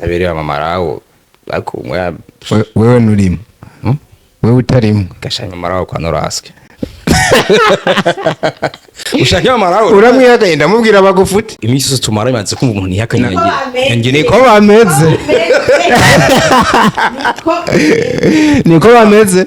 Sabere mama ariko umwe Wewe nurimo. Wewe utarimo. Gashanya mama kwa Noraske. Ushaka mama rawo. Uramwihakaye ndamubwira bagufute. Iminsi yose tumara imaze kumva umuntu ntihakanye yanjye. Niko bameze. Niko bameze.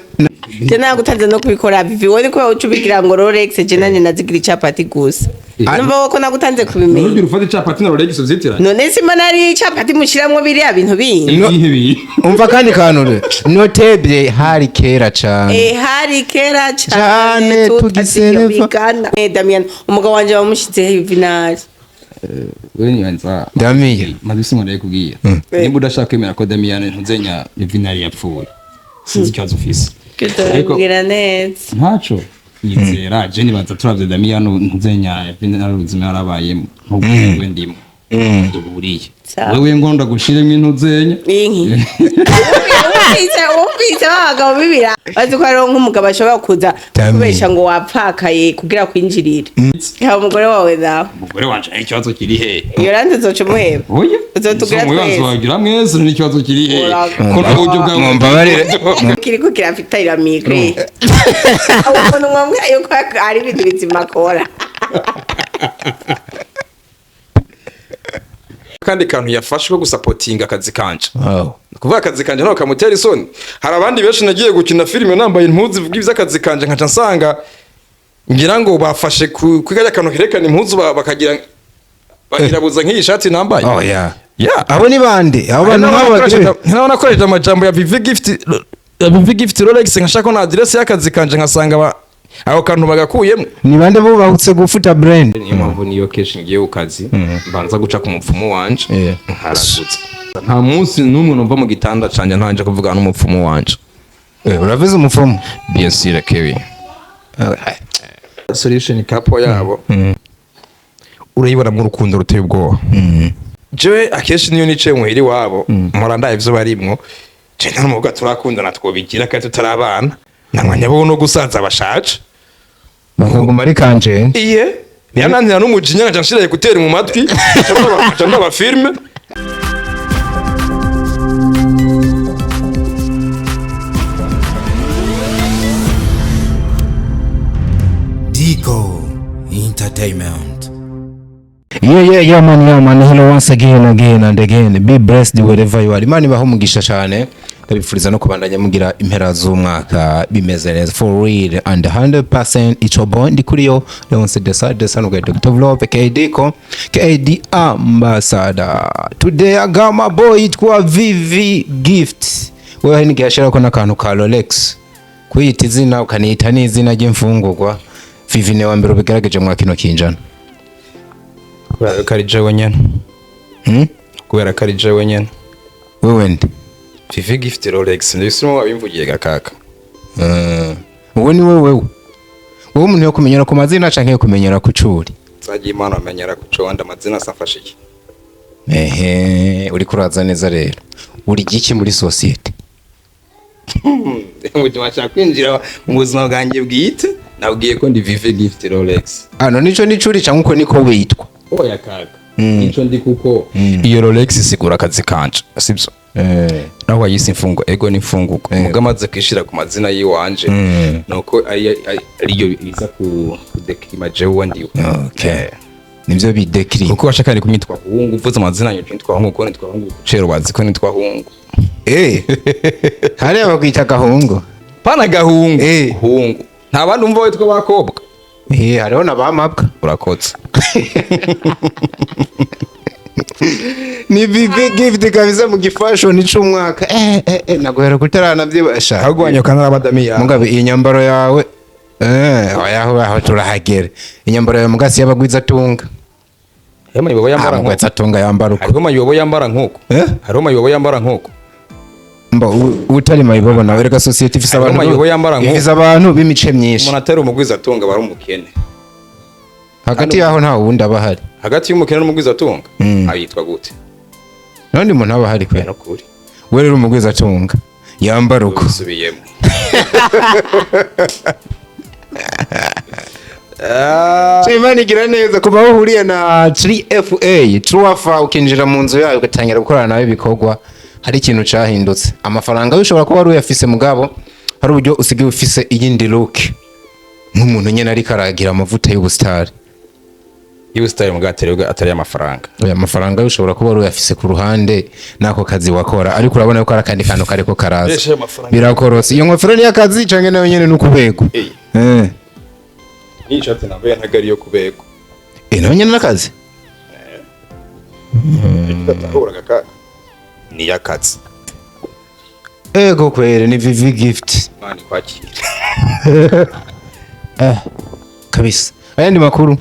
Je nagutanze no kubikora Vivi, wowe niko uca ubigira ngo Rolex, je nanje nazigira icapati gusa. Numva wowe ko nagutanze kubimenya. Nubwira ufate icapati na Rolex uzitiranye. None simba nari icapati mushiramwo biriya bintu bindi. Ibihe. Umva kandi kanure. Notebye hari kera cane. Eh, hari kera Cane, cane tugisereva. tugiseva. Eh, Damian, umugabo wanje wamushizeho ivinari. Wewe nibanza. Damiye. Maze isi kubwira. Nimba udashaka kwemera ko Damian ntuzenya Juvenal yapfuye. Sinzi ikibazo ufise. Ariko Kugira neza. ntaco nyizera je nibanza turavye Damian ntuzenya Juvenal ubuzima yarabayemo nkuko wewe ndimo. Duhuriye. Sawa. Wewe ngo ndagushiremo intuzenya. Inki. Wumvise abagabo bibira bazi ko hariho nk'umugabo ashobora kuza Damian. kubesha ngo wapfakaye kugira kwinjirire. Yaba umugore wawe nawe. Umugore wanje ari ikibazo kiri he? Iyo randi uzoca umuheba. Oya. Uzotubwira twese. Uzogira mwese n'ikibazo kiri he? Urakoze. Ko n'uburyo bwawe Mumbabarire. Kiriko kirafita iramigre. Umuntu mwamwe yuko ari ibintu bizima akora. Kandi kantu yafashe ko gusapotinga akazi kanje. Wow. Kuvuga akazi kanje ntabwo kamutera isoni. Hari abandi benshi nagiye gukina filime nambaye impuzu ivuga iby'akazi kanje nkaca nsanga ngira ngo bafashe ku kajya kantu kerekana impuzu bakagira bagirabuza nk'iyi shati nambaye. Oh yeah. Yeah. Abo ni bande? Abo bantu nk'abo Nk'abo nakoresheje amajambo ya Vivi Gift ya Vivi Gift Rolex nkashaka ko na adresse y'akazi kanje nkasanga ako kantu bagakuyemo. Ni bande bubahutse gufuta brand? Niyo mpamvu niyo kenshi ngiye ku kazi mbanza guca ku mupfumu wanje nkaragutse. Nta munsi n'umwe numva mu gitanda canje ntanje kuvugana n'umupfumu wanje. Uravuze umupfumu? Bien sûr Kewi. Solution couple yabo. Urayibona mu rukundo ruteye ubwoba. Jewe akenshi niyo nicaye muhiri wabo mpora ndaye ivyo barimwo. Je nta n'umukobwa turakundana twobigira kandi tutarabana. Nta mwanya bo no gusaza bashaje. Bakaguma ari kanje. Iye. Niyananira n'umujinya nkaca nshira ekuteri mu matwi. Nca ndaba filme. Dico Entertainment. Yeah, yeah, yeah, man, yeah, man. Hello once again, again and again. Be blessed wherever you are. Imana ibahe umugisha cyane. Ndabifuriza no kubandanya mugira impera z'umwaka bimeze neza for real and 100% it's your boy ndi kuri yo Leonce Desa Desa no Dr. Vlog KD ko KD Ambassador. Today I got my boy yitwa VV Gift. Wewe ni gashira ko nakantu ka Rolex. Kwiyita izina ukaniyita n'izina ry'imfungurwa. VV ne wa mbere ubigerageje mwa kino kinjana. Kubera ko ari jewe nyene. Kubera ko ari jewe nyene. Wewe ndi. Vivi Gift Rolex ndisimo wabimvugiye gakaka. Uwo ni wewe wewe. Wowe umuntu yo kumenyera ku mazina canke yo kumenyera ku curi. Nzagiye Imana amenyera ku cyo amazina safashe iki. Ehe, uri kuraza neza rero. Uri giki muri societe? Mu ashaka kwinjira mu buzima bwanjye bwite nabwiye ko ndi Vivi Gift Rolex. Ano nico nicuri canke uko niko witwa. Oya kaka. Nico ndi kuko iyo Rolex isigura akazi kanje sibyo? Naho wayise imfungo ego ni imfunguko muga amaze kwishira ku mazina yiwanje nuko ariyo iza ku kudekirima jewe ndiwe. Okay. Nivyo bidekiri. Kuko washaka ari kumwitwa Hungu uvuze amazina yanyu nitwa Hungu ko nitwa Hungu cero bazi ko nitwa Hungu. Hariya bakwita Gahungu. Pana Gahungu. Hungu. Nta bandi umva witwa bakobwa. Hariho na bamabwa. Urakotse. Ni Vivi Gift kabisa mu gifashion c'umwaka. Naguhera kutaranavye Ahubwo wanyoka narabadamiya. Mugabe iyi nyambaro yawe oya aho turahagera. Inyambaro yawe mugasi y'abagwiza tunga. Hema yobo yambara nkuko. Mugwiza tunga yambara uko. Hariho mayobo yambara nkuko. Hariho mayobo yambara nkuko. Mba utari mayibobo nawe reka society ifise abantu mayibobo yambara nkuko. Ifise abantu b'imice myinshi. Umuntu atari umugwiza tunga bari umukene. Hagati yaho nta wundi aba ahari. Hagati y'umukene n'umugwiza tunga ayitwa gute? Nandi umuntu aba ahari kwe. No kuri. We rero umugwiza tunga yambara uko. Usubiyemo. Imana igira neza kuva aho uhuriye na 3FA Truafa, ukinjira mu nzu yayo, ugatangira gukorana nawe ibikorwa, hari ikintu cahindutse. Amafaranga yo ushobora kuba wari uyafise, mugabo hari uburyo usigaye ufise iyindi look, nk'umuntu nyene ariko aragira amavuta y'ubusitari. Y'ubusitari mugabo atari amafaranga. Oya, amafaranga yo ushobora kuba wari uyafise ku ruhande n'ako kazi wakora, ariko urabona ko hari akandi kantu kariko karaza. Beshe amafaranga. Birakorotse. Iyo ngofero ni y'akazi canke nayo nyene n'ukubegwa? Eh. Eh. N'iyi shati nambaye ntabwo ari iyo kubegwa. Eh, nayo nyene n'akazi. Udatahuraga ka ni iy'akazi. Ego kwere, ni VV Gift. Imana ikwakire. Eh, kabisa. Ayandi makuru?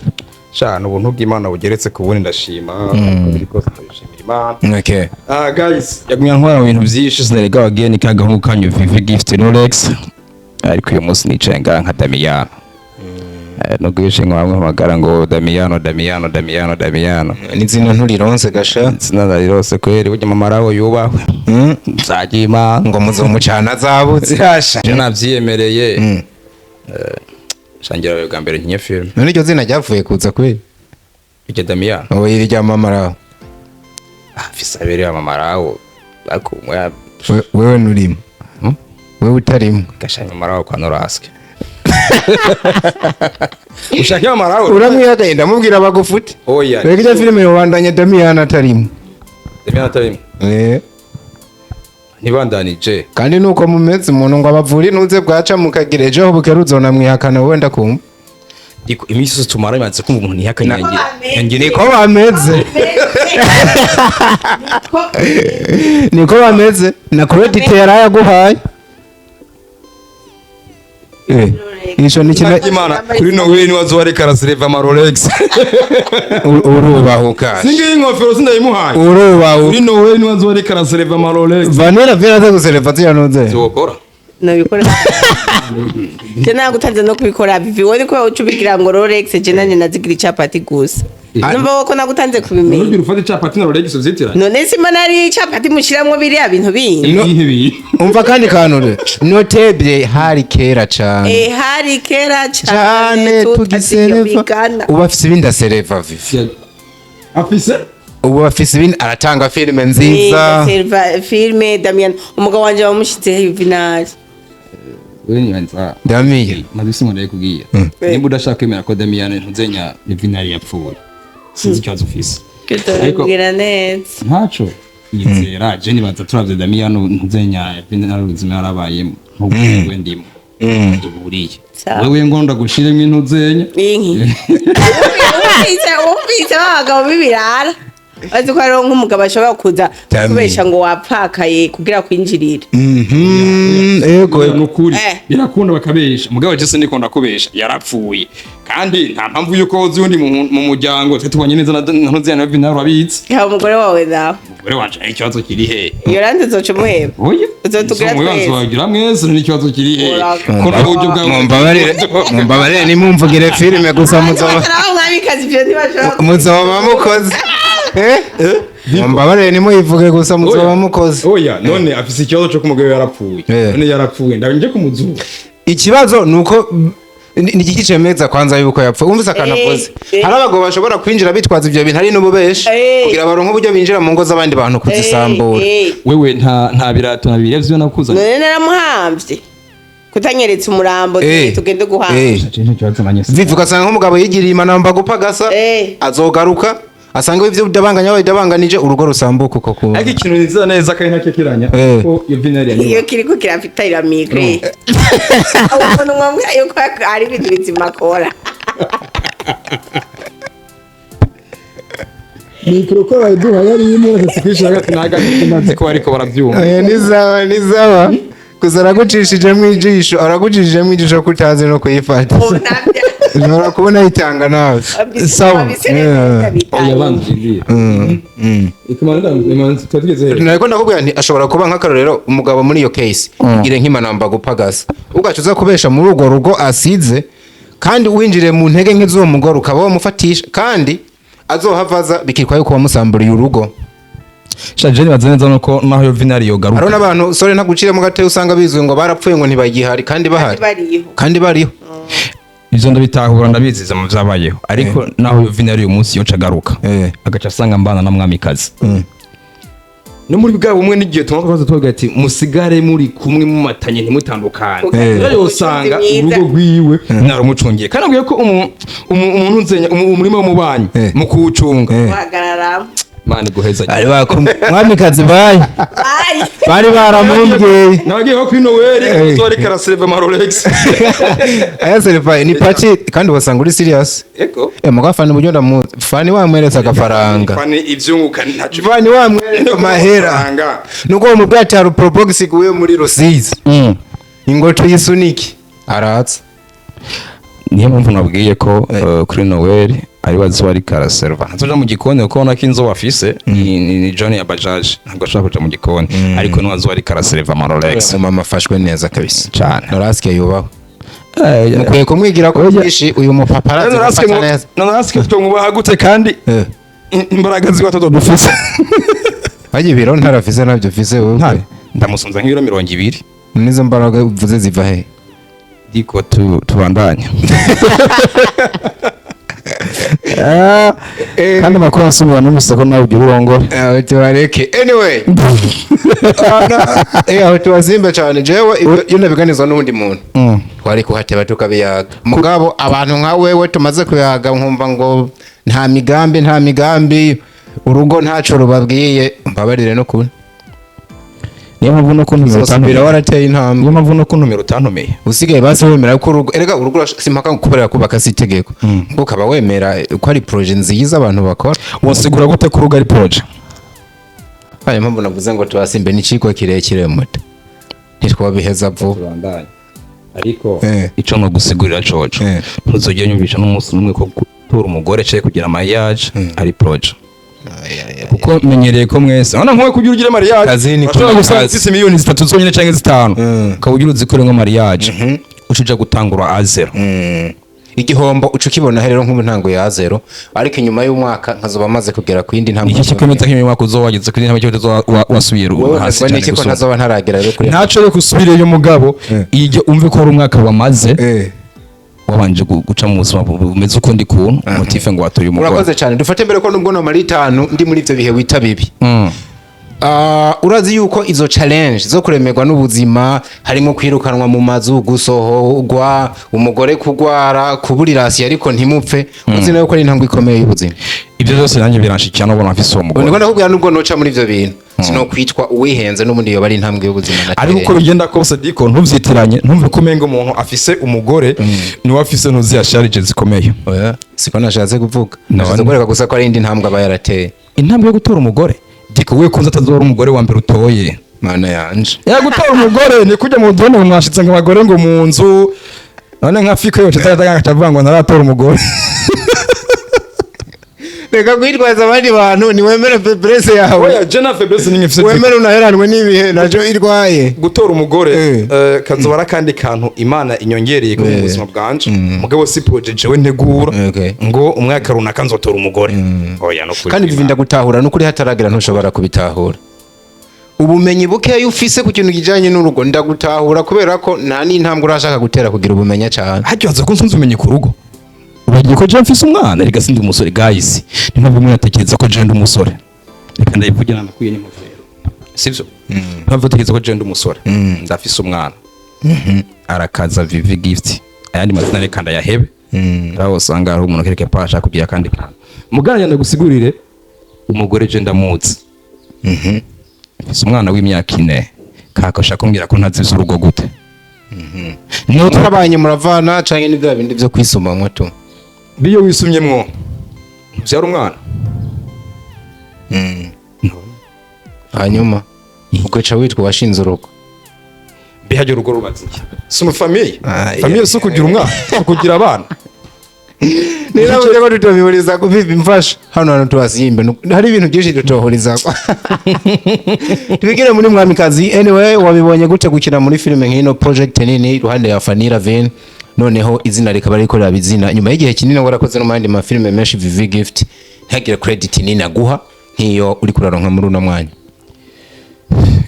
Sha, ubuntu bw'Imana bugeretse ku bundi, ndashima. Uko biri kose ndabishimira Imana. Okay. Ah guys, yagumye ntwara mu bintu byinshi, sinarega again ka gahungu kanyu VV Gift Rolex. Ariko uyu munsi nicaye ngaha nka Damiano. Nubwo yishe nkamuhamagara ngo Damiano, Damiano, Damiano, Damiano. N'izina nturironse gasha. Sinararose kweri, burya mama rawo yubahwe. Nzagira Imana. Ngo muzomucana zabutse. Zirasha. Je navyiyemereye. Shangira bwa mbere nkinye film. None iryo zina ryavuye kuza kweri? Iryo Damiano. Oya, iri rya mama rawo. Ah, fise abere ya mama rawo. Ariko umwe Wewe nurimo. Hmm? Wewe utarimo. Gashanya mama rawo kwa Noraske. Ushaka mama rawo? Uramwihagaye, ndamubwira bagufute. Oya. Reka, irya filime yobandanya Damiano atarimo. Damiano atarimo. Eh. Ntibandanije. Kandi nuko mumeze, umuntu ngo abavure intuze bwaca mukagira ejo aho bukera uzonamwihakana wowe, ndakumva. Ndiko iminsi yose tumara imaze kumva umuntu ntihakanye yangira. Yangira. Niko bameze. Niko bameze. Na credit yarayaguhaye. Eh, ico ni kimwe. Imana kuri Noel ni wazo ariko arasereva ama Rolex. Urubahuka. Singiye inkofero sindayimuhaye. Urubahuka. Kuri Noel ni wazo ariko arasereva ama Rolex. Vanilla Vera aza gusereva ziriya ntuze. Zokora. Nobikora je nagutanze no kubikora. Vivi, wowe kubera uca ubigira ngo Rolex, je nanje nazigira icapati gusa. Numva wowe ko nagutanze kubimenya. Nubwira ufate icapati na Rolex uzitiranye. None sima nari icapati mushiramwo biriya bintu bindi. No. Ibihe biyi. Umva kandi kanure notebye, hari kera cane. Eh, hari kera cane. cane Tugisereva. tutaziyobigana. Ubu afise ibindi asereva, Vivi. Afise Ubu afise ibindi, aratanga filime nziza. Serva filme Damian, umugabo wanje wamushizeho Yuvinari. Wewe nyanza. Damiye. Maze ngo ndayikubwiye. Nimba udashaka kwemera ko Damian ntuzenya Juvenal yapfuye, sinzi ikibazo ufise. Ariko- Kugira neza. Ntaco yizera, je nibaza turavye Damian ntuzenya Juvenal, ubuzima yarabayemo nk'ubwo wewe ndimo duhuriye. Sawa. Wewe ngo ndagushiremo intuzenya. Inki wumvise babagabo b'ibirara bazi ko hariho nk'umugabo ashobora kuza Damian. kubesha ngo wapfakaye kugira kwinjirire. Ego. Nukuri Eh. birakunda bakabesha, mugabo je sinikunda kubesha, yarapfuye kandi nta mpamvu yuko woza undi mu muryango twe tubanye neza na ntuzenya na Juvenal urabitse. Yaba umugore wawe nawe. Umugore wanje hari ikibazo kiri he? Yorande uzoca umuheba. Oya. Uzotubwira twese. Wagira mwese n'ikibazo kiri he? Uraka. Ko n'uburyo bwawe. Mumbabarire, mumbabarire, nimumvugire filime gusa muzoba Batari umwamikazi, ivyo ntibashobora. Muzoba mukoze. Eh, mumbabarire, nimuyivuge gusa muzoba mukoze. Oya, none afise ikibazo cyo kumugabo yarapfuye. Eh. None yarapfuye ndaje kumuzura. Ikibazo nuko ni igiki cemeza kwanza yuko yapfuye? Wumvise akantu Eh, avuze? eh. Hari abagabo bashobora kwinjira bitwaza ivyo bintu ari n'ububeshi Eh. kugira baronke uburyo binjira mu ngo z'abandi bantu kuzisambura. Eh, eh. Wewe nta birato na bibiri vyo nakuzanye. None naramuhamvye kutanyeretse umurambo? Eh. Tugende guhamba. Eh. Vivi, ugasanga nk'umugabo yigiriye imanamba gupagasa, Eh. azogaruka asanga ivyo udabanganya wabidabanganije, urugo rusambuka uko kuntu. Ariko ikintu nizera neza kandi ntakekeranya Eh. ko iyo Juvenal Iyo yanyuma. kiriko kirafita migre, umuntu mwamwira yuko ari ibintu bizima akora. Mikro ko baduha yari imwe sikishaka naga ko ariko barabyumva. Oya, ni sawa, ni sawa, gusa aragucishijemo ijisho, aragucishijemo ijisho ko utazi no kuyifata. Ubu ntabyo. Ushobora kubona yitanga nawe. Sawa. Sawa. Oya, banze ngiye. Ikomanda imanzi twageze he? Nariko ndakubwira nti ashobora kuba nk'akarorero umugabo muri iyo case igire nk'imanamba gupagasa, ugaca uza kubesha muri urwo rugo asize, kandi winjire mu ntege nke z'uwo mugore ukaba wamufatisha, kandi azohava aza bikitwa yuko wamusamburiye urugo. Sha, je nibaza neza nuko naho iyo Juvenal yogaruka. Hariho n'abantu, sore ntagucire mu gateye, usanga bizwi ngo barapfuye, ngo ntibagihari kandi bahari. Bariho. Kandi bariho. Ivyo ndabitahura, ndabiziza mu vyabayeho, ariko naho Vina ari uyu munsi yoca agaruka, agaca asanga mbana na Mwamikazi no muri bwa bumwe n'igihe tumwe twaza tuvuga ati musigare muri kumwe mumatanye, ntimutandukane. Rero yosanga Mwiza. urugo rwiwe narumucungiye, kandi abwiye ko umuntu nzenya umurima w'umubanyi mu kuwucunga. Guhagarara. Imana iguheza. Bari Mwamikazi bayi Bye. bari baramumbwiye. Nabagiye ko kuri Noel uzoreka araserva ama Rolex. Aya serifa ni party, kandi wasanga uri serious. Ego. Muga Fani uburyo ndamuzi, Fani wamweretse agafaranga. Fani ivyunguka ntaco. Fani wamweretse amahera. Amafaranga. Nuko uwo mubwira ati hari probox iguye muri Rusizi, ingo tuyisunike, aratsa. Niyo mpamvu nabwiye ko kuri Noel ari bazi bari karaserva, ntazoja mu gikoni kuko ubona ko inzu bafise ni John ya Bajaj, ntabwo ashobora kuja mu gikoni, ariko niwe azoba ari karaserva ama Rolex. Umama afashwe neza kabisa. Cane. Norasike yubahwe, mukwiye kumwigira ko byinshi, uyu mupapa arazi gufata neza. Norasike twamwubaha gute kandi imbaraga ziwe atadufise? Hajya ibiro ntarafise ntabyo ufise wowe. Ndamusunza nk'ibiro 20. Nizo mbaraga uvuze ziva he? Diko tubandanya Kandi amakuru asubira n'umuseko nawe ugira urongore. Aho tubareke anyway. Aho tubazimbe cyane, jewe iyo nabiganizwa n'undi muntu twari kuhateba tukabiyaga, mugabo abantu nka wewe tumaze kuyaga nkumva ngo nta migambi, nta migambi, urugo ntaco rubabwiye, mbabarire no kubona. Niyo mpamvu no kuntumira Uzosubira utantumiye. warateye intambwe. Niyo mpamvu no kuntumira utantumiye. Usigaye basi wemera ko urugo, erega urugo simpaka kukorera kubaka si itegeko, ngo ukaba wemera ko ari projet nziza abantu bakora. Wasigura gute ko urugo ari projet? Ayo mpamvu navuze ngo tubasimbe n'iciko kirekire muto, ntitwabiheza vuba. Tubandanye ariko ico no gusigurira coco, ntuzogera nyumvisha n'umunsi n'umwe ko gutora umugore cye kugira mariage ari projet, kuko menyereye ko mwese urabona nkuwe kugira ugire mariage Kazi ni urashobora kuna gusanga kazi. ufise miliyoni 3 zonyine canke 5, ukaba ugira uzikore nko mariage, uca uja gutangura à zéro. Igihombo uca ukibona rero nk'ubu ntango ya zéro, ariko inyuma y'umwaka nkazoba maze kugera ku yindi ntambwe. Iki kikwemeza ko imyaka uzoba wageze kuri ntambwe uzoba wasubiye Wowe hasi unazwa cyane n'iki ko gusumba. ntazoba ntaragera rero kuri Ntaco rero kusubireyo, mugabo iyo umve ko hari umwaka wamaze wabanje guca mu buzima bumeze ukundi kuntu, motif ngo watoye umugore. Urakoze cyane. Dufate mbere ko nubwo nomara 5 ndi muri ivyo bihe wita bibi. Urazi yuko izo challenge zo kuremerwa n'ubuzima harimo kwirukanwa mu mazu, gusohorwa, umugore kugwara, kubura irasi ariko ntimupfe, uzi nawe ko ari intambwe ikomeye y'ubuzima. Ibyo byose nanjye biranshikira nubona mfise uwo mugore. Niko ndakubwira, nubwo noca muri ivyo bintu sinokwitwa uwihenze, n'ubundi yoba ari intambwe y'ubuzima nateye. Ariko uko bigenda kose, diko ntuvyitiranye, ntumve ko umenga umuntu afise umugore niwe afise ntuzi charge zikomeye. Oya, siko nashatse kuvuga. None. Nashatse kwereka gusa ko ari indi ntambwe aba yarateye. Intambwe yo gutora umugore, diko we kunze atazora umugore wa mbere utoye. Mana yanje! Ya, gutora umugore ni kujya mu done mwashitse ngo abagore ngo mu nzu, none nka fiko yose atavuga ngo naratora umugore. Reka kwitwaza abandi bantu, niwemere faiblesse yawe. Oya, je na faiblesse nimwe mfise. Wemere unaheranwe n'ibihe naco irwaye. Gutora umugore kazoba ari akandi kantu Imana inyongereye ko mu buzima bwanje, mugabo si projet jewe ntegura ngo umwaka runaka nzotora umugore, oya no kuri. Kandi ibi ndagutahura, nukuri hataragera ntushobora kubitahura. Ubumenyi bukeya ufise ku kintu kijanye n'urugo, ndagutahura, kubera ko nta n'intambwe urashaka gutera kugira ubumenya cyane. Harya waza ko nsunze umenye ku rugo, uragiye ko je mfise umwana, reka sindi umusore guys, ni mpamvu mwe natekereza ko je ndi umusore, reka ndayivugira nakwiye n'ingofero, sivyo? Mpamvu utekereza ko je ndi umusore, ndafise umwana arakaza Vivi Gift, ayandi mazina reka ndayahebe, aho usanga hari umuntu kereke pa ashaka kugira akandi kantu mugana. Ndagusigurire, umugore je ndamuzi, mfise umwana w'imyaka 4, kaka ushaka kumbwira ko ntazi urugo gute? Niyo twabanye muravana canke ni bya bindi byo kwisumamwo tu? Biyo wisumyemwo ntuvyara umwana. Hanyuma ugaca witwa washinze urugo. Mbihajya urugo rubaze iki? Si umufamille? Ah, Famille si ukugira umwana, si ukugira abana. Niba uburyo ko tutobihuriza ku bibi mfasha hano hantu tuhasimbe, hari ibintu byinshi tutohuriza, tubigire muri Mwamikazi. Anyway, wabibonye gute gukina muri filime nk'ino project nini iruhande ya Fanny Ravin, noneho izina rikaba rikorera bizina nyuma y'igihe kinini warakoze no mu yandi mafilime menshi, Vivi Gift ntagire credit nini aguha nk'iyo uri kuraronka muri uno mwanya?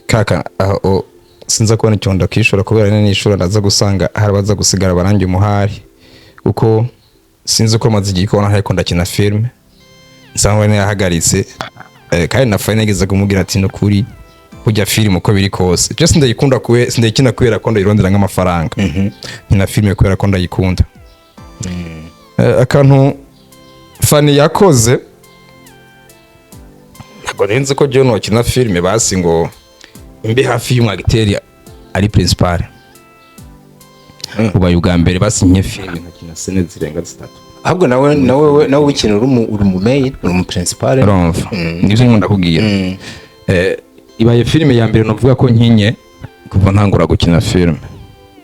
Kaka aho sinza kubona icyondo kishura kubera nini nishura ndaza gusanga hari abaza gusigara barangiye umuhari. Kuko sinzi uko maze igihe kubona ariko ndakina filime nsanzwe nayahagaritse. Kandi na Fine nageze kumubwira ati: "Nukuri burya filime uko biri kose je sindayikunda, kube sindayikina kubera ko ndayirondera nk'amafaranga, nkina filime kubera ko ndayikunda." Akantu Fani yakoze, ntabwo nzi ko jewe nokina filime basi ngo mbe hafi y'umu acteur ari principal. Ubaye ubwa mbere basi nke filime nkakina scène zirenga zitatu. Ahubwo nawe w'ikintu uri mu main, uri mu principal. Urumva, nibyo nkunda kubwira. Ibaye filime ya mbere novuga ko nkinye kuva ntangura gukina filime.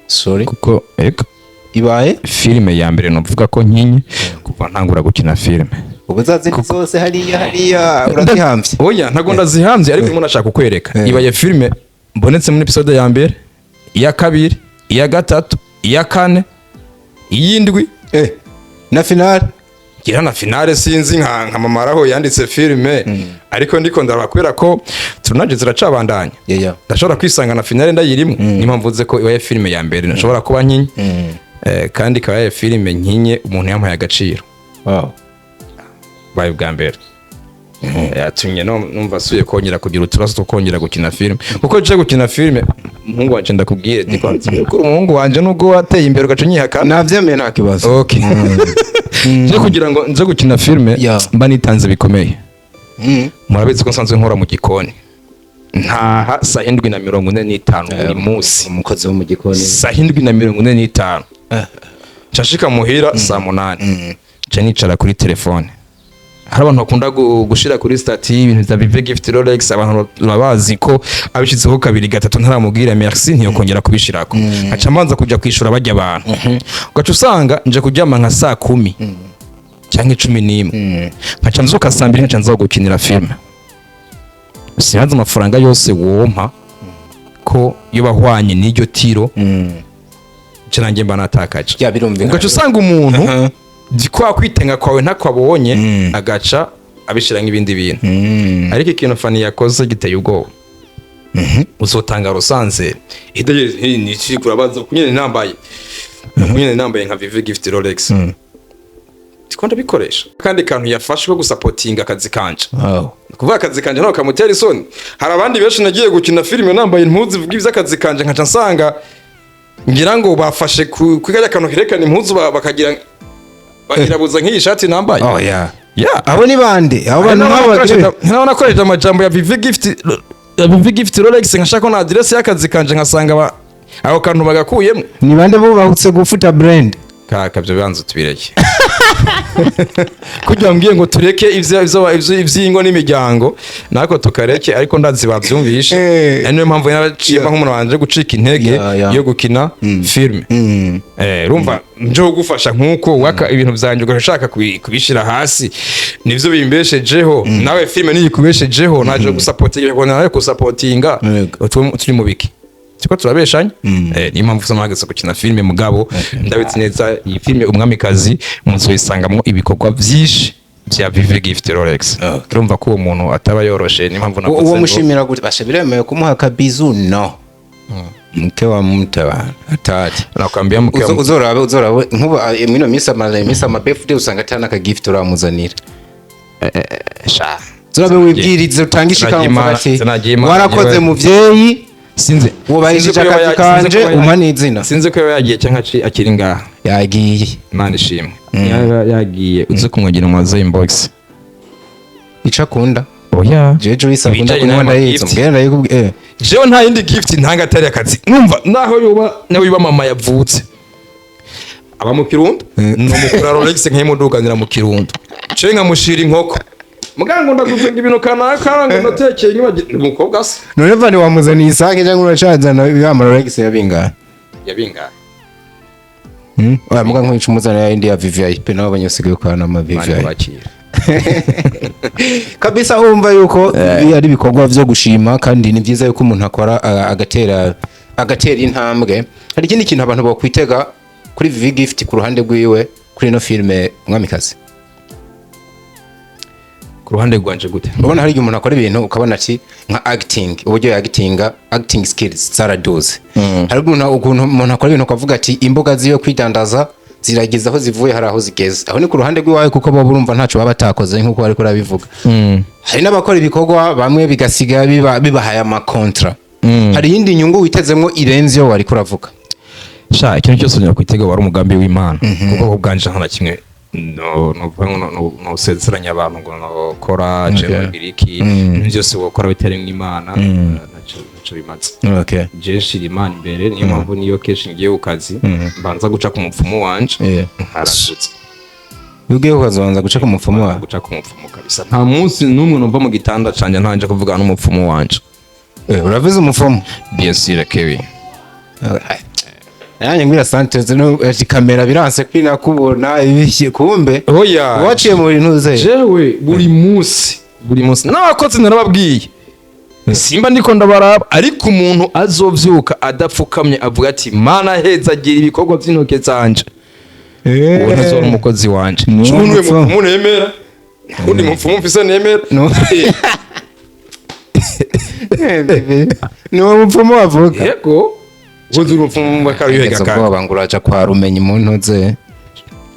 Sorry? Kuko eka. Ibaye Filime ya mbere novuga ko nkinye kuva ntangura gukina filime. Ubu za zindi zose hariya urazihamvye? Oya, ntabwo ndazihamvye, ariko ndimo ndashaka kukwereka. Ibaye filime mbonetse muri episode ya mbere, iya kabiri, iya gatatu, iya kane, iy'indwi. Na finale. Ngira na finale, sinzi nka mama aho yanditse filime, ariko ndiko ndaraba kubera ko tournage ziracabandanya. Ndashobora kwisanga na finale ndayirimo. Niyo mpamvu mvuze ko ibaye filime ya mbere nashobora kuba nkinye. Kandi ikaba yabaye filime nkinye umuntu yampaye agaciro. Baye ubwa mbere yatumye numva asuye kongera kugira uturaso two kongera gukina filime, kuko nje gukina filime, umuhungu wanje, ndakubwire, ndiko kuri umuhungu wanje, nubwo wateye imbere ugaca unyihakana. Navyemeye, nta kibazo. Okay, nje kugira ngo nze gukina filime mba nitanze bikomeye. Murabizi ko nsanzwe nkora mu gikoni, ntaha saa 7:45 buri munsi. Umukozi wo mu gikoni. Saa 7:45 nshashika muhira, saa 8 nca nicara kuri telefone. Hari abantu bakunda gushira kuri statut ibintu bya Vive Gift Rolex. Abantu baba bazi ko abishyizeho kabiri gatatu ntaramubwira merci, ntiyokongera kubishirako. Nkaca mbanza kuja kwishura bajya abantu, ugaca usanga nje kuryama nka saa 10 cyangwa 11, nkaca mzuka saa 2, nkaca nza gukinira filime. Sinzi amafaranga yose wompa ko iyo bahwanye n'iryo tiro nca nanjye mba natakaje. Ya, birumvikana. Ugaca usanga umuntu kwa kwitenga kwawe ntakwabonye, agaca abishira nk'ibindi bintu. Ariko ikintu Fani yakoze giteye ubwoba. Uzotanga rusanze kurabaza kunyene nambaye nka Vive Gift Rolex, ndiko ndabikoresha. Kandi kantu yafashe ko gusapotinga akazi kanje, kuvuga akazi kanje ntabwo kamutera isoni. Hari abandi benshi nagiye gukina filime nambaye impuzu ivuga iby'akazi kanje, nkaca nsanga ngira ngo bafashe ku kariya kantu kerekana impuzu, bakagira bakirabuza nk'iyi shati nambaye. Oh yeah. Yeah. Abo ni bande? Abo bantu nk'abo? Nk'abo nakoresheje amajambo ya Vive Gift, ya Vive Gift Rolex, nkashaka na adresse y'akazi kanje, nkasanga ako kantu bagakuyemo. Ni bande bubahutse gufuta brand? Kaka, byo banza tubireke, kugira mbwiye ngo tureke ivyo ivy'ingo n'imiryango nako tukareke, ariko ndazi bavyumvishe. Ari niyo mpamvu naraciye nk'umuntu wanje gucika intege yo gukina filme. Urumva nje kugufasha nkuko waka ibintu vyanje ugashaka kubishira hasi, nivyo bimbeshejeho. Nawe filme niyikubeshejeho, naje gusapotinga, nawe gusapotinga. Turi mu biki? Turiko turabeshanya. Niyo mpamvu usanga nahagaze gukina filime, mugabo ndabitse neza iyi filime Umwamikazi muzoyisangamwo ibikorwa vyinshi vya Vive Gift Rolex. Urumva ko uwo muntu ataba yoroshe, niyo mpamvu navuze Uwo ngo- mushimira gute? Basha, biremewe kumuha akabizu? No mke wa mtu bana, hatari. Nakwambia mke wa Uzorabe nkubu mwino minsi ama minsi ama birthday usanga atana aka gift uramuzanira. Sha. Uzorabe wibwirize utange ishika Sinagiye ati sinagiye Imana, warakoze yewe. muvyeyi, Sinzi wubahirije sinzi ko akazi yoba kanje, umpa n'izina. Sinzi ko yoba yagiye cyangwa akiri ngaha. Yagiye. Imana ishimwe. Yaba yagiye, uze kumwagira umubaze inbox. Ico akunda. Oya. Jewe Joyce akunda Ibijanye kunywa, n'ama ndayizi. gift. Mbwira, ndayikubwiye. Jewe nta yindi gift ntanga atari akazi. Numva naho yoba nawe yoba mama yavutse aba mu Kirundo, nomukura Rolex nkayimuduganira mu Kirundo, ce nkamushira inkoko, muganga ndaguzenga ibintu kanaka ngo ndatekeye nkibagira umukobwa se. None vani wamuzaniye isake cyangwa uracazana ya Rolex yabingana? Yabingaye. Oya, muga nkwica umuzanira yindi ya VVIP, nabo abanyasigaye kwa nama VVIP. Bakira. Kabisa, wumva yuko ibi ari ibikorwa vyo gushima, kandi ni byiza yuko umuntu akora agatera intambwe. Hari ikindi kintu abantu bokwitega kuri VV Gift ku ruhande rwiwe kuri ino filime Umwamikazi? Ku ruhande rwanje gute? Urabona hari igihe umuntu akora ibintu ukabona ati nka acting, uburyo actinga, acting skills zaraduze. Hari ukuntu umuntu akora ibintu ukavuga ati imbuga ziwe kwidandaza Zirageze aho zivuye, hari aho zigeze. Aho ni ku ruhande rw'iwawe, kuko bo urumva ntaco baba batakoze nk'uko bariko urabivuga. Hari n'abakora ibikorwa bamwe bigasiga bibahaye amakontra. Hari iyindi nyungu witezemwo irenze iyo wariko uravuga? Sha, ikintu cyose unyura kwitega wari umugambi w'Imana, kuko ubwanje nta na kimwe no novuga ngo nosezeranya abantu ngo nokora jewe ngira iki. Ibintu byose wokora bitarimwo Imana ntaco bimaze. Je nshira Imana imbere, niyo mpamvu niyo kenshi ngiye ku kazi mbanza guca ku mupfumu wanje nkaragutse. Iyo ugiye ukazobanza guca ku mupfumu wawe? Guca ku mupfumu kabisa. Nta munsi n'umwe numva mu gitanda canje ntanje kuvugana n'umupfumu wanje. Uravuze umupfumu? Bien sûr, Kewi. Nanjye ngwira santeze no ati kamera biranse kwina kubona ibishye kumbe Oya. waciye mu bintu ze. Jewe buri munsi, buri munsi n'abakozi narababwiye, simba ndiko ndabaraba, ariko umuntu azovyuka adapfukamye avuga ati: "Mana, heza agira ibikorwa vy'intoke zanje", uwo ntazora umukozi wanje. Ni Jewe niwe umupfumu. mupfumu nemera, undi mupfumu mfise nemera. No. Ni wowe mupfumu wavuga? Yego, uzi urupfumu bakaruyega. Ngeze Kandi ubwoba ngo uraja kwa rumenyi mu ntuze.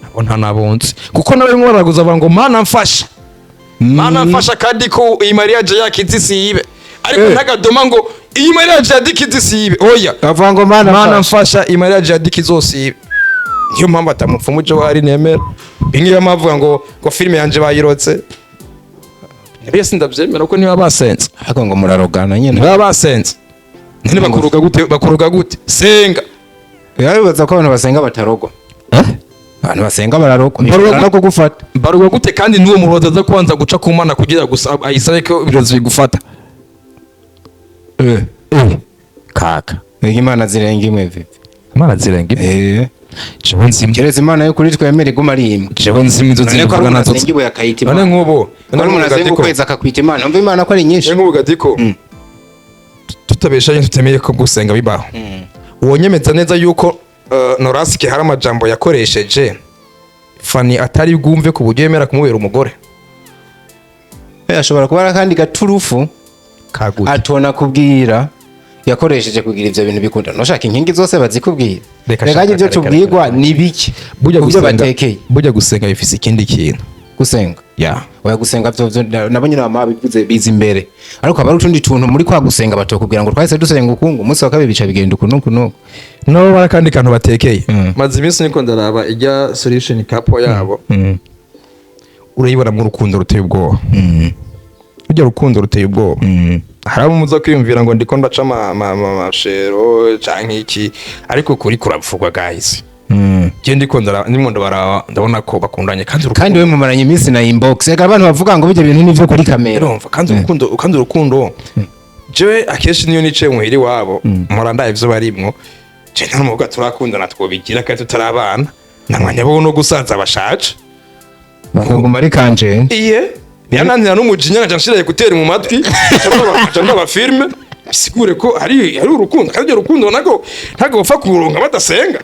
Abo nta nabonze, kuko nawe bimwe baraguza bavuga ngo: "Mana mfasha, Mana mfasha", kandi ko iyi mariage yakizi sibe, ariko ntagadoma ngo iyi mariage yadikizi sibe, oya. Bavuga ngo mana "Mana mfasha. mfasha iyi mariage yadiki zosibe". Niyo mpamvu atamupfumu je wari nemera. Ingiyo mpamvu ngo filime yanje bayirotse, nabyo sindavyemera kuko niba basenze. Ariko ngo murarogana nyene. Niba basenze none bakuruga gute? Bakuruga gute? Senga. Bibaza ko abantu basenga batarogwa. Abantu basenga bararogwa. Bararogwa. Bishobora no kugufata. Baruga gute kandi n'uwo murozi aza kubanza guca ku Mana kugira gusa ayisabe ko ibirozi bigufata? Kaka. Mbega Imana zirenga imwe, vivi? Imana zirenga imwe? Jewe nzimwe. Keretse Imana yo kuri twemera iguma ari imwe. Jewe nzimwe izo None zindi ko hari mvuga umuntu nazo. asenga ibuye akayita None Imana. nk'ubu Ko hari umuntu asenga ukwezi akakwita Imana. Umva, Imana ko ari nyinshi. None nk'ubu Gadiko, tutabeshanye, tutemeye ko gusenga bibaho, wonyemeza neza yuko Norasike hari amajambo yakoresheje Fani atari bwumve ku buryo yemera kumubera umugore? Ashobora kuba ari akandi gaturufu Kagute? atona kubwira yakoresheje kugira ivyo bintu bikunda. Nushaka inkingi zose bazikubwira. Reka Reka shaka, ibyo reka, tubwirwa reka. ni bike. Burya Kubyo gusenga, batekeye. burya gusenga bifise ikindi kintu. Gusenga? Ya. Oya, gusenga vyo nabo nyine bama bivuze biza imbere, ariko haba hari utundi tuntu muri kwa gusenga batokubwira ngo twahise dusenga ukungu, umunsi wa kabiri bica bigenda uku nuku nuku. Nabo bari akandi kantu batekeye. Maze iminsi niko ndaraba ijya solution couple yabo, urayibonamo urukundo ruteye ubwoba. Burya urukundo ruteye ubwoba. Hari abo muza kwiyumvira ngo ndiko ndaca amashero canke iki, ariko kuri kuravugwa, guys. Je ndiko ndimo ndabaraba, ndabona ko bakundanye kandi urukundo. Kandi we mumaranye iminsi na inbox. Reka abantu bavuga ngo bijya bintu nivyo kuri kamera. Urumva, kandi urukundo, jewe akenshi niyo nicaye muhira iwabo mpora ndaye ivyo barimwo. Je nta n'umukobwa turakundana twobigira kandi tutarabana, nta mwanya bo no gusaza bashaje. Bakaguma ari kanje. Iye yananira n'umujinya nkaca nshira écouteur mu matwi, nkaca ndaba filme. Bisigure ko hari urukundo, kandi urwo rukundo nago ntago bapfa kuronka badasenga.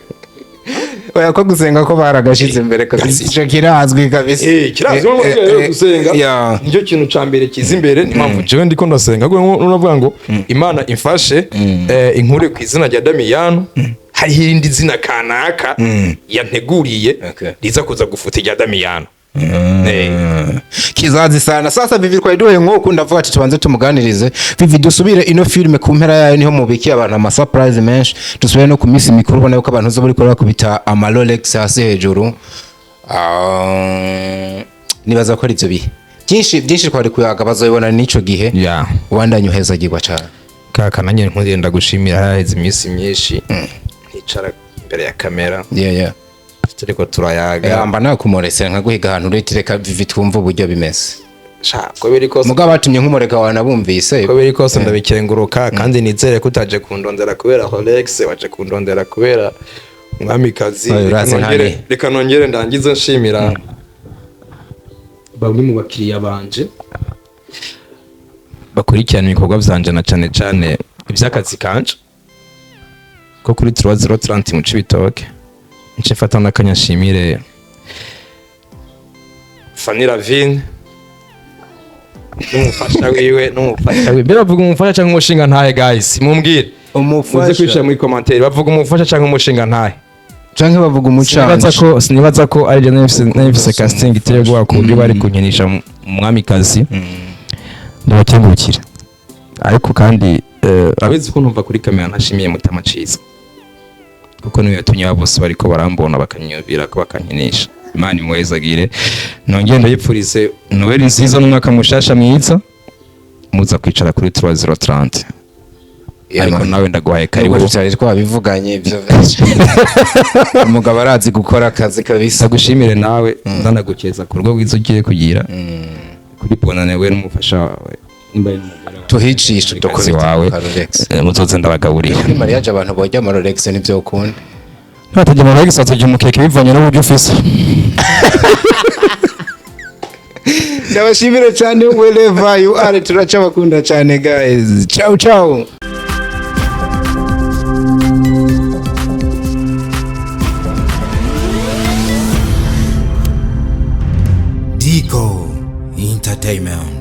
Oya, ko gusenga ko baragashize imbere kabisa, ico kirazwi kabisa. Kirazwi ko gusenga nicyo kintu ca mbere kiza imbere. Niyo mpamvu jewe ndiko ndasenga kuko uravuga ngo Imana imfashe, inkure ku izina rya Damiyano, hariho irindi zina kanaka yanteguriye riza kuza gufuta irya Damiyano. Kizazi sana. Sasa Vivi, twari duhuye nk'uku, ndavuga ati tubanze tumuganirize Vivi, dusubire ino filime ku mpera yayo niho mubikiye abantu ama surprise menshi. Dusubire no ku minsi mikuru, ubona yuko abantu uza bariko bakubita ama Rolex hasi hejuru. Nibaza ko ari ivyo bihe byinshi byinshi twari kuyaga bazobibona n'ico gihe. Ubandanye uhezagirwa cane. Kaka, nanjye nkundiye ndagushimira. Haraheze iminsi myinshi nticara imbere ya kamera, turiko turayaga. Yamba nakumurese nkaguhiga ahantu ureti, reka Vivi twumve uburyo bimeze. Sha, ko biri kose. Mugabo batumye nkumureka wanabumvise. Ko biri kose ndabikenguruka, kandi nizere ko utaje kundondera kubera Rolex, waje kundondera kubera umwamikazi. Oya, urazi ntani. Reka nongere ndangize nshimira bamwe mu bakiriya banje bakurikirana ibikorwa vyanje, na cane cane ivy'akazi kanje ko kuri 3030 mu Cibitoke. Nce fata n'akanya nshimire Fanny Lavine n'umufasha wiwe. Mbere bavuga umufasha cyangwa umushinga ntahe? Guys, mumbwire muze kwicara muri commentaire, bavuga umufasha cyangwa umushinga ntahe? Canke bavuga Sinibaza umucanje? ko, sinibaza ko ari je nari mfise casting iteye ubwoba ku buryo bari kunkinisha umwamikazi. Ndabakengurukira, ariko kandi abizi ko numva kuri kamera ntashimiye Mutama Ciza, kuko niwe yatumye abo bose bariko barambona bakanyumvira ko bakankinisha. Imana imuhezagire. Nongeye ndayipfurize Noheli nziza n'umwaka mushasha mwiza. Muza kwicara kuri 3030. Ariko nawe ndaguhaye Karibu. karibu. Tutari twabivuganye ivyo. Umugabo arazi gukora akazi kabisa. Ndagushimire nawe, ndanagukeza ku rugo rwiza ugiye kugira kuri bonane, we n'umufasha wawe, nimba ari n'umugore wawe, Tuhicisha. n'umugabekazi wawe. Rolex. Muzoze ndabagaburira. Kuri mariage abantu bojya ama Rolex nivyo ukunda. Ntibatajya mu Rolex, batajya umukeke bivanye n'uburyo ufise. Ndabashimire cyane wherever you are, turacabakunda cyane guys. Ciao ciao. Dico Entertainment.